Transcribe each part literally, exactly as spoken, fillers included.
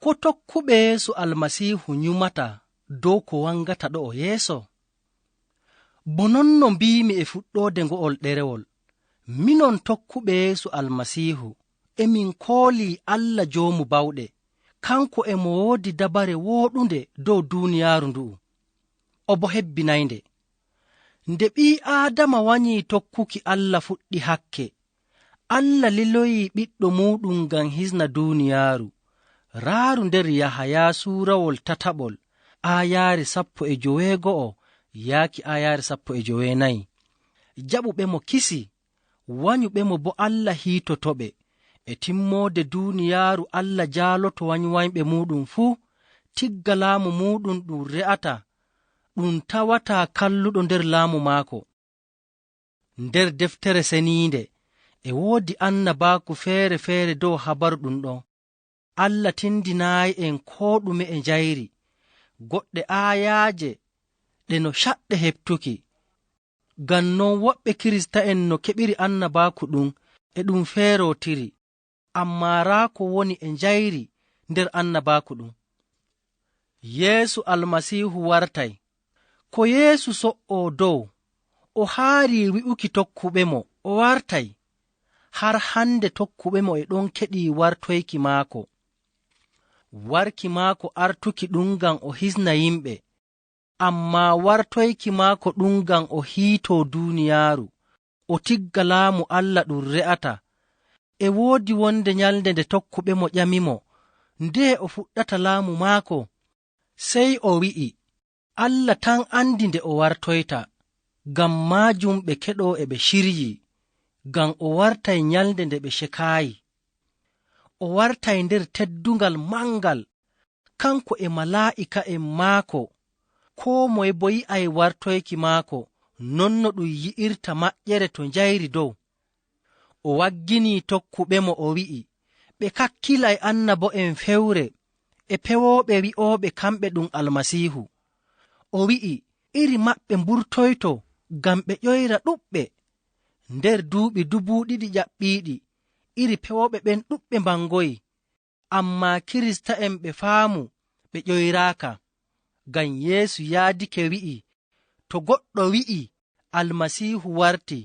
Ko tokkuɓe Yeesu Almasiihu nyumata dow ko wangata ɗo'o yeeso? Bo non no mbiimi e fuɗɗoode ngo'ol ɗerewol, minon tokkuɓe Yeesu Almasiihu, emin koolii Allah Joomu Bawɗe, kanko e mo woodi dabare wooɗunde dow duuniyaaru ndu'u. O bo hebbinaynde. Nde ɓii Aadama wanyii tokkuki Allah fuɗɗi hakke, Allah liloyii ɓiɗɗo muuɗum ngam hisna duuniyaaru. Raaru nder Yahaya suurawol tataɓol, aayaare sappo e joweego'o yaaki aayaare sappo e joweenayi. Jaɓuɓe mo kisi, wanyuɓe mo bo Allah hiitotoɓe. E timmoode duuniyaaru Allah jaaloto wanywanyɓe muuɗum fuu, tigga laamu muuɗum ɗum re'ata, ɗum tawataa kalluɗo nder laamu maako. Nder Deftere Seniinde, e woodi annabaaku feere-feere dow habaru ɗum ɗon. Allah tindinaay en koo ɗume e njayri. Goɗɗe aayaaje ɗe no caɗɗe heɓtuki. Ngam non woɓɓe Kirista'en no keɓiri annabaaku ɗum e ɗum feerootiri, ammaa raa ko woni e njayri nder annabaaku ɗum. Yeesu Almasiihu wartay. Ko Yeesu so'oo dow, o haarii wi'uki tokkuɓe mo o wartay. Har hande tokkuɓe mo e ɗon keɗii wartoyki maako. Warki maako artuki ɗum ngam o hisna yimɓe, ammaa wartoyki maako ɗum ngam o hiitoo duuniyaaru, o tigga laamu Allah ɗum re'ata. E woodi wonde nyalnde nde tokkuɓe mo ƴami mo ndeye o fuɗɗata laamu maako? Sey o wi'i, Allah tan andi nde o wartoyta. Ngam maajum ɓe keɗoo e ɓe ciryii, ngam o wartay nyalnde nde ɓe cekaayi. O wartay nder teddungal mangal, kanko e malaa'ika'en maako. Koo moye bo yi'ay wartoyki maako, non no ɗum yi'irta maƴƴere to njayri dow. O wagginii tokkuɓe mo, o wi'i, ɓe kakkilay annabo'en fewre e pewooɓe wi'ooɓe kamɓe ɗum Almasiihu. O wi'i, iri maɓɓe mburtoyto ngam ɓe ƴoyra ɗuɓɓe. Nder duuɓi dubu ɗiɗi ƴaɓɓiiɗi, iri pewooɓe ɓen ɗuɓɓe mbangoyi. Ammaa Kirista'en ɓe faamu ɓe ƴoyraaka. Ngam Yeesu yaadike wi'i, to goɗɗo wi'i, Almasiihu warti,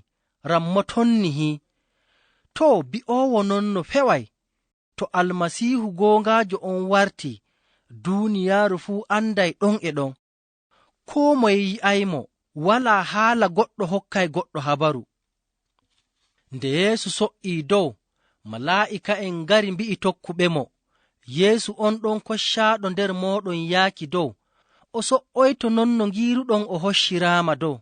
rammo tonni hi. To bi'oowo non no feway, to Almasiihu goongaajo on warti, duuniyaaru fuu anday ɗon e ɗon. Koo moye yi'aymo, walaa haala goɗɗo hokkay goɗɗo habaru. Nde Yeesu so'ii dow, malaa'ika'en ngari mbi'i tokkuɓe mo, Yeesu on ɗon koccaaɗo nder mooɗon yaaki dow, o so'oyto non no ngiiruɗon o hocciraama dow.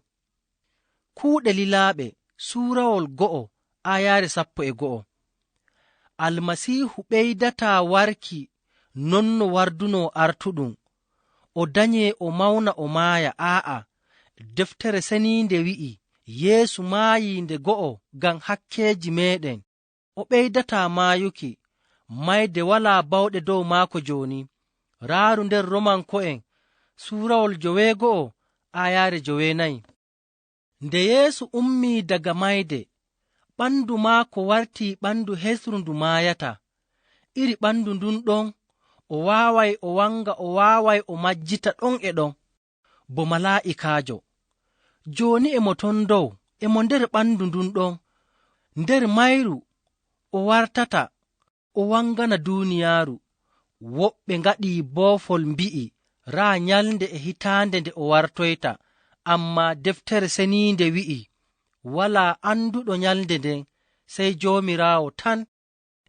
Kuuɗe Lilaaɓe, suurawol go'o, aayaare sappo e go'o. Almasiihu ɓeydataa warki non no wardunoo artuɗum. O danyee, o mawna, o maaya, aa'a. Deftere Seniinde wi'i, Yeesu maayii nde go'o ngam hakkeeji meeɗen. O ɓeydataa maayuki. Mayde walaa bawɗe dow maako jooni. Raaru nder Romanko'en, suurawol joweego'o, aayaare joweenayi. Nde Yeesu ummii daga mayde, ɓandu maako wartii ɓandu hesru ndu maayataa. Iri ɓandu ndun ɗon, o waaway o wanga, o waaway o majjita ɗon e ɗon, bo malaa'ikaajo. Jooni e mo ton dow, e mo nder ɓandu ndun ɗon. Nder mayru o wartata, o wangana duuniyaaru. Woɓɓe ngaɗii boofol mbi'i, raa nyalnde e hitaande nde o wartoyta, ammaa Deftere Seniinde wi'i, walaa anduɗo nyalnde nden, sey Joomiraawo tan.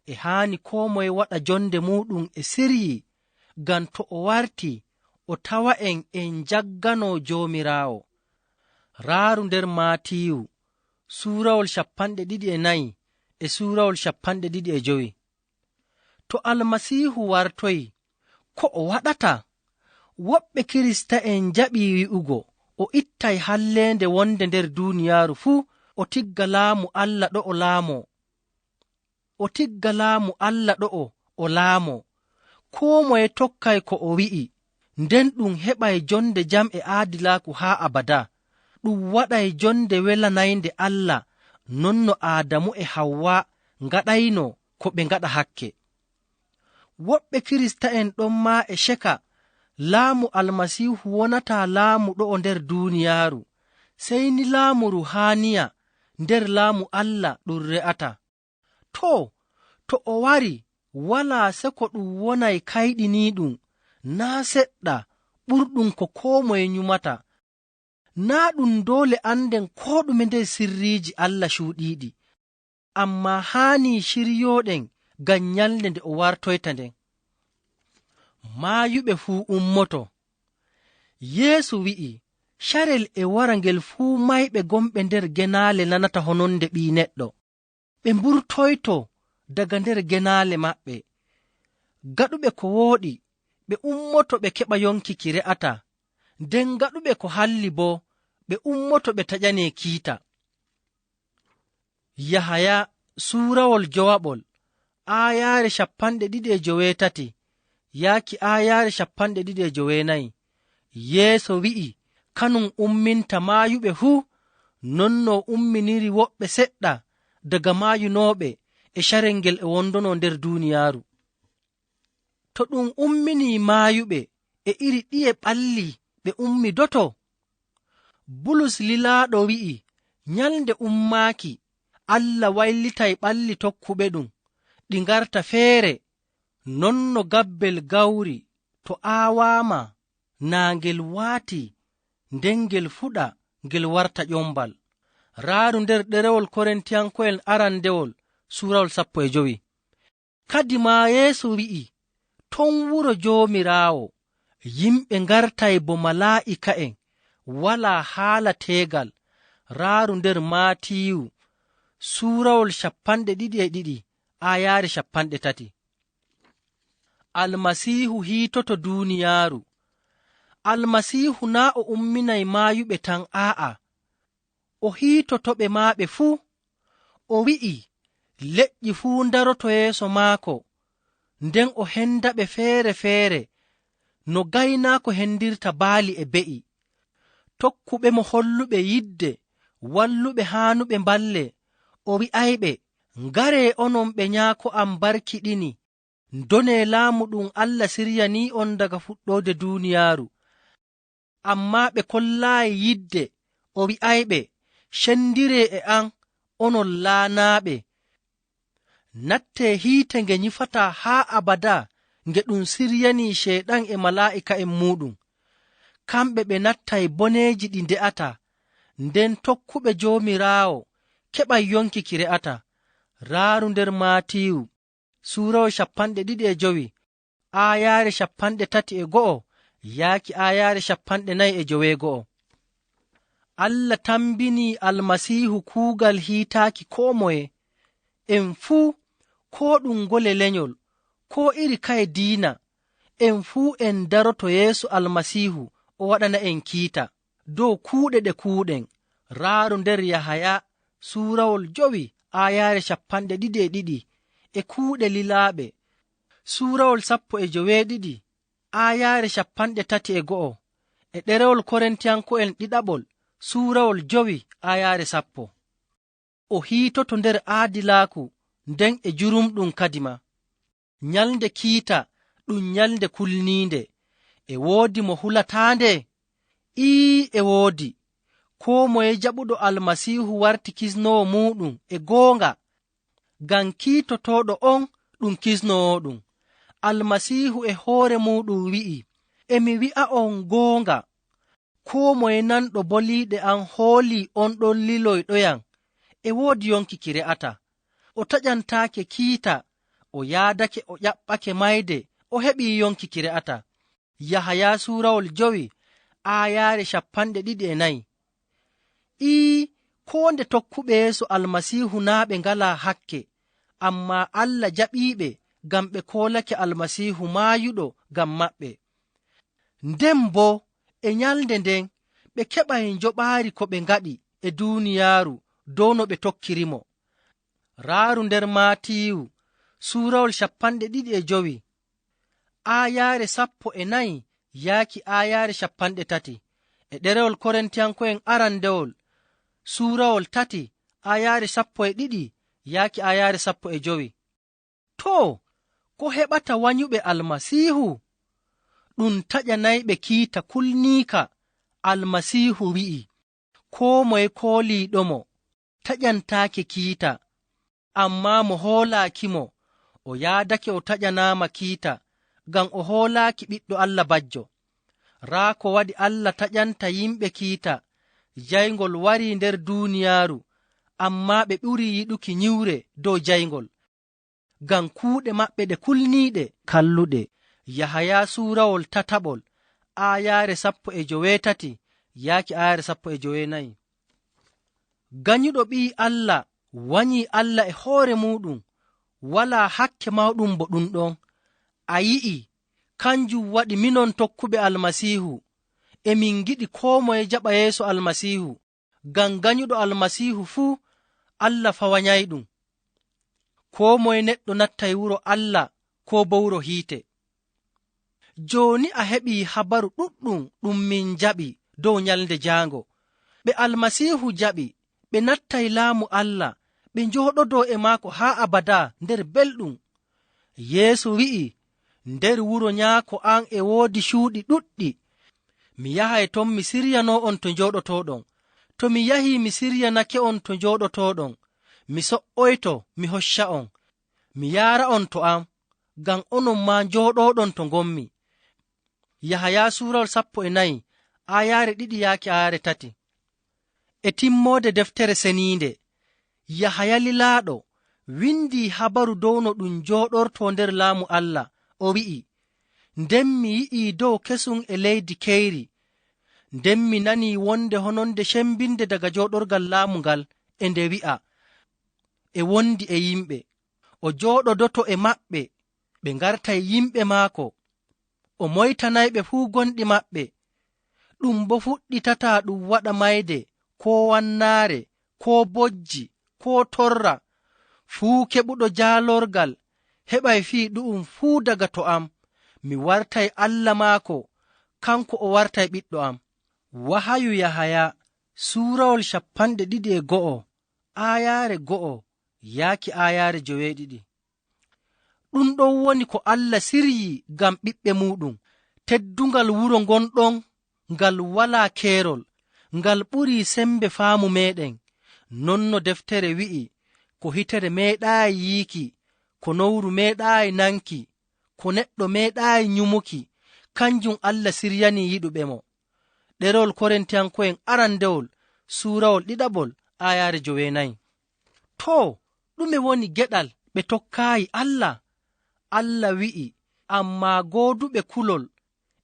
E haani koo moye waɗa jonde muuɗum e siryi, ngam to o wartii, o tawa'en en njagganoo Joomiraawo. Raaru nder Maatiyu, suurawol cappanɗe ɗiɗi e nayi e suurawol cappanɗe ɗiɗi e jowi. To Almasiihu wartoyi, ko o waɗata? Woɓɓe Kirista'en njaɓii wi'ugo, o ittay halleende wonde nder duuniyaaru fuu, o tigga laamu Allah ɗo'o laamoo. O tigga laamu Allah ɗo'o o laamoo. Koo moye tokkay ko o wi'i, nden ɗum heɓay jonde jam e aadilaaku haa abadaa. Ɗum waɗay jonde welanaynde Allah, non no Aadamu e Hawwa ngaɗayno ko ɓe ngaɗa hakke. Woɓɓe Kirista'en ɗon maa e ceka, laamu Almasiihu wonataa laamu ɗo'o nder duuniyaaru, sey ni laamu ruuhaaniya nder laamu Allah ɗum re'ata. Too, to o wari, walaa seko ɗum wonay kayɗiniiɗum, naa seɗɗa, ɓurɗum ko koo moye nyumata. Naa ɗum doole annden koo ɗume nder sirriiji Allah cuuɗiiɗi, ammaa haanii ciryooɗen ngam nyalnde nde o wartoyta nden. Maayuɓe fuu ummoto. Yeesu wi'i, "Carel e wara ngel fuu mayɓe gonɓe nder genaale nanata hononde Ɓii Neɗɗo. Ɓe mburtoyto daga nder genaale maɓɓe. Gaɗuɓe ko wooɗi, ɓe ummoto ɓe keɓa yonki ki re'ataa. Nden gaɗuɓe ko halli boo, ɓe ummoto ɓe taƴane kiita." Yahaya suurawol jowaɓol, aayaare capanɗe ɗiɗi e joweetati, yaaki aayaare capanɗe ɗiɗi e joweenayi. Yeesu wi'i, "Kanum umminta maayuɓe fuu, non no umminiri woɓɓe seɗɗa daga maayunooɓe e carel ngel e wondono nder duuniyaaru." To ɗum umminii maayuɓe, e iri ɗiye ɓalli ɓe ummidoto? Bulus lilaaɗo wi'i, "Nyalnde ummaaki, Allah waylitay ɓalli tokkuɓe ɗum, ɗi ngarta feere, non no gabbel gawri, to aawaama, naa ngel waati, nden ngel fuɗa, ngel warta ƴombal." Raaru nder ɗerewol Korintiyanko'en arandewol, suurawol sappo e jowi. Kadimaa Yeesu wi'i, "Ton wuro Joomiraawo, yimɓe ngartay bo malaa'ika'en, walaa haala teegal." Raaru nder Maatiyu, suurawol capanɗe ɗiɗi e ɗiɗi, aayaare capanɗe tati. Almasiihu hiitoto duuniyaaru. Almasiihu naa o umminay maayuɓe tan, aa'a, o hiitoto ɓe maa ɓe fuu. O wi'i, "Leƴƴi fuu ndaroto yeeso maako, nden o henda ɓe feere feere, no gaynaako hendirta baali e be'i." Tokkuɓe mo holluɓe yidde, walluɓe haanuɓe mballe, o wi'ayɓe, "Ngaree onon ɓe nyaako am barkiɗini, ndonee laamu ɗum Allah siryanii on daga fuɗɗoode duuniyaaru." Ammaa ɓe kollaayi yidde, o wi'ayɓe, "Cendiree e am, onon laanaaɓe. Nattee hiite nge nyifataa haa abadaa, nge ɗum siryanii Ceyɗan e malaa'ika'en muuɗum." Kamɓe ɓe nattay boneeji ɗi nde'ataa, nden tokkuɓe Joomiraawo keɓay yonki ki re'ataa. Raaru nder Maatiyu, suurawol capanɗe ɗiɗi e jowi, aayaare capanɗe tati e go'o, yaaki aayaare capanɗe nayi e joweego'o. Allah tambinii Almasiihu kuugal hiitaaki koo moye. En fuu, koo ɗum ngole lenyol, koo iri kaye diina, en fuu en daroto yeeso Almasiihu, o waɗana en kiita dow kuuɗe ɗe kuuɗen. Raaru nder Yahaya, suurawol jowi, aayaare capanɗe ɗiɗi e ɗiɗi, e kuuɗe lilaaɓe, suurawol sappo e joweeɗiɗi, aayaare capanɗe tati e go'o, e ɗerewol Korintiyanko'en ɗiɗaɓol, suurawol jowi, aayaare sappo. O hiitoto nder aadilaaku, nden e jurumɗum kadima. Nyalnde kiita, ɗum nyalnde kulniinde. E woodi mo hulataa nde? Ii, e woodi. Koo moye jaɓuɗo Almasiihu warti kisnoowo muuɗum e goonga. Ngam kiitotooɗo on ɗum kisnoowo ɗum. Almasiihu e hoore muuɗum wi'i, "E mi wi'a on goonga, koo moye nanɗo boliiɗe am hoolii on ɗon liloyɗoyam, e woodi yonki ki re'ataa." O taƴantaake kiita, o yaadake, o ƴaɓɓake mayde, o heɓii yonki ki re'ataa. Yahaya suurawol jowi, aayaare capanɗe ɗiɗi e nayi. Ii, koo nde tokkuɓe Yeesu Almasiihu naa ɓe ngalaa hakke, ammaa Allah jaɓiiɓe ngam ɓe koolake Almasiihu maayuɗo ngam maɓɓe. Nden boo, e nyalnde nden, ɓe keɓay njoɓaari ko ɓe ngaɗi e duuniyaaru dow no ɓe tokkirimo. Raaru nder Maatiyu, suurawol capanɗe ɗiɗi e jowi, aayaare sappo e nayi yaaki aayaare capanɗe tati, e ɗerewol Korintiyanko'en arandewol, suurawol tati, aayaare sappo e ɗiɗi yaaki aayaare sappo e jowi. Too, Ko heɓata wanyuɓe Almasiihu? Ɗum taƴanayɓe kiita kulniika. Almasiihu wi'i, koo moye kooliiɗomo taƴantaake kiita. Ammaa mo hoolaakimo, o yaadake o taƴanaama kiita, ngam o hoolaaki Ɓiɗɗo Allah bajjo. Raa ko waɗi Allah taƴanta yimɓe kiita, jayngol warii nder duuniyaaru, ammaa ɓe ɓurii yiɗuki nyiwre dow jayngol. Ngam kuuɗe maɓɓe ɗe kulniiɗe, kalluɗe. Yahaya suurawol tataɓol, aayaare sappo e joweetati yaaki aayaare sappo e joweenayi. Ganyuɗo Ɓii Allah wanyii Allah e hoore muuɗum, walaa hakke mawɗum bo ɗum ɗon. A yi'ii, kanjum waɗi minon tokkuɓe Almasiihu, e min ngiɗi koo moye jaɓa Yeesu Almasiihu, ngam ganyuɗo Almasiihu fuu, Allah fawanyayɗum. Koo moye neɗɗo nattay wuro Allah koo bo wuro hiite. Jooni a heɓii habaru ɗuɗɗum ɗum min jaɓi dow nyalnde jaango. Ɓe Almasiihu jaɓi, ɓe nattay laamu Allah, ɓe njooɗodoo e maako haa abadaa nder belɗum. Yeesu wi'i, nder wuro nyaako am e woodi cuuɗi ɗuɗɗi. Mi yahay ton, mi siryanoo on to njooɗotooɗon. To mi yahii, mi siryanake on to njooɗotooɗon, mi so'oyto, mi hocca on, mi yaara on to am, ngam onon maa njooɗooɗon to ngonmi. Yahaya suurawol sappo e nayi, aayaare ɗiɗi yaaki aayaare tati. E timmoode Deftere Seniinde, Yahaya lilaaɗo windii habaru dow no ɗum jooɗortoo nder laamu Allah, o wi'i, nden mi yi'ii dow kesum e leydi keyri. Nden mi nanii wonde hononde cembinde daga jooɗorgal laamu ngal, e nde wi'a, e wondi e yimɓe. O jooɗodoto e maɓɓe, ɓe ngartay yimɓe maako. O moytanay ɓe fuu gonɗi maɓɓe. Ɗum bo fuɗɗitataa ɗum waɗa mayde, koo wannaare, koo bojji, koo torra. Fuu keɓuɗo jaalorgal heɓay fii ɗu'um fuu daga to am. Mi wartay Allah maako, kanko o wartay ɓiɗɗo am. Wahayu Yahaya, suurawol cappanɗe ɗiɗi e go'o, aayaare go'o yaaki aayaare joweeɗiɗi. Ɗum ɗon woni ko Allah siryi ngam ɓiɓɓe muuɗum, teddungal wuro ngon ɗon, ngal walaa keerol, ngal ɓurii sembe faamu meeɗen. Non no deftere wi'i, ko hitere meeɗaayi yiiki, ko nowru meeɗaayi nanki, ko neɗɗo meeɗaayi nyumuki, kanjum Allah siryanii yiɗuɓe mo. Ɗerewol Korintiyanko'en arandewol, suurawol ɗiɗaɓol, aayaare joweenayi. Too, ɗume woni geɗal ɓe tokkaayi Allah? Allah wi'i, ammaa gooduɓe kulol,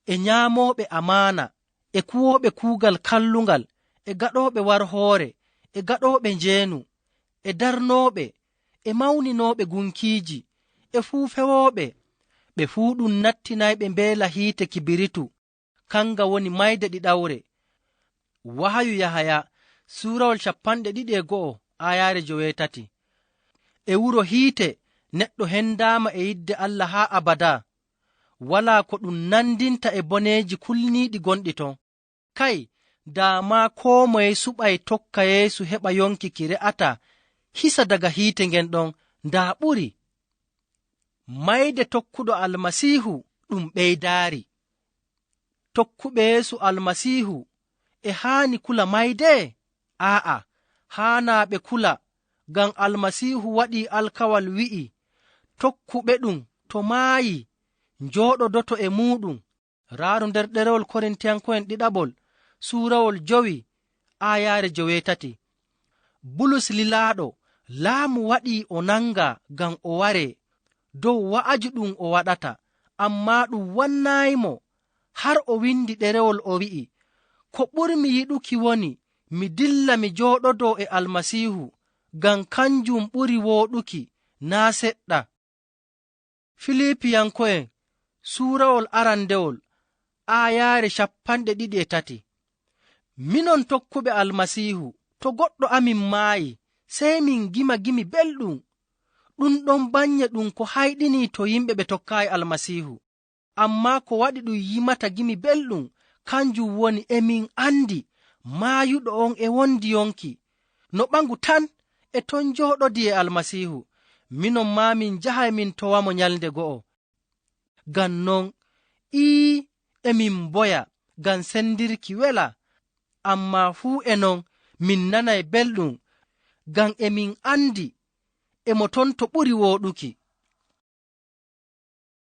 e nyaamooɓe amaana, e kuwooɓe kuugal kallungal, e gaɗooɓe warhoore, e gaɗooɓe njeenu, e darnooɓe, e mawninooɓe gunkiiji, e fuu fewooɓe, ɓe fuu ɗum nattinayɓe mbeela hiite kibiritu, kanga woni mayde ɗiɗawre. Wahayu Yahaya, suurawol cappanɗe ɗiɗi e go'o, aayaare joweetati. E wuro hiite, neɗɗo hendaama e yidde Allah haa abadaa. Walaa ko ɗum nandinta e boneeji kulniiɗi gonɗi ton. Kay, daa maa koo moye suɓay tokka Yeesu heɓa yonki ki re'ataa, hisa daga hiite ngen ɗon, daa ɓuri. Mayde tokkuɗo Almasiihu ɗum ɓeydaari. Tokkuɓe Yeesu Almasiihu e haani kula mayde? Aa'a, haanaa ɓe kula, ngam Almasiihu waɗii alkawal wi'i, tokkuɓe ɗum to maayi, njooɗodoto e muuɗum. Raaru nder ɗerewol Korintiyanko'en ɗiɗaɓol, suurawol jowi, aayaare joweetati. Bulus lilaaɗo, laamu waɗii o nangaa ngam o waree dow wa'aju ɗum o waɗata, ammaa ɗum wannaayi mo, har o windi ɗerewol o wi'i, ko ɓurmi yiɗuki woni mi dilla mi jooɗodoo e Almasiihu, ngam kanjum ɓuri wooɗuki naa' seɗɗa. Filipiyanko'en, suurawol arandewol, aayaare cappanɗe ɗiɗi e tati. Minon tokkuɓe Almasiihu, to goɗɗo amin maayi, sey min ngima gimi belɗum. Ɗum ɗon bannye ɗum ko hayɗinii to yimɓe ɓe tokkaayi Almasiihu. Ammaa ko waɗi ɗum yimata gimi belɗum, kanjum woni e min andi maayuɗo on e wondi yonki. No ɓaŋu tan e ton jooɗodii e Almasiihu. Minon maa min njahay min towamo nyalnde go'o. Ngam non, ii, emin mboya ngam senndirki welaa, ammaa fuu e non min nanay belɗum, ngam emin anndi e mo ton to ɓuri wooɗuki.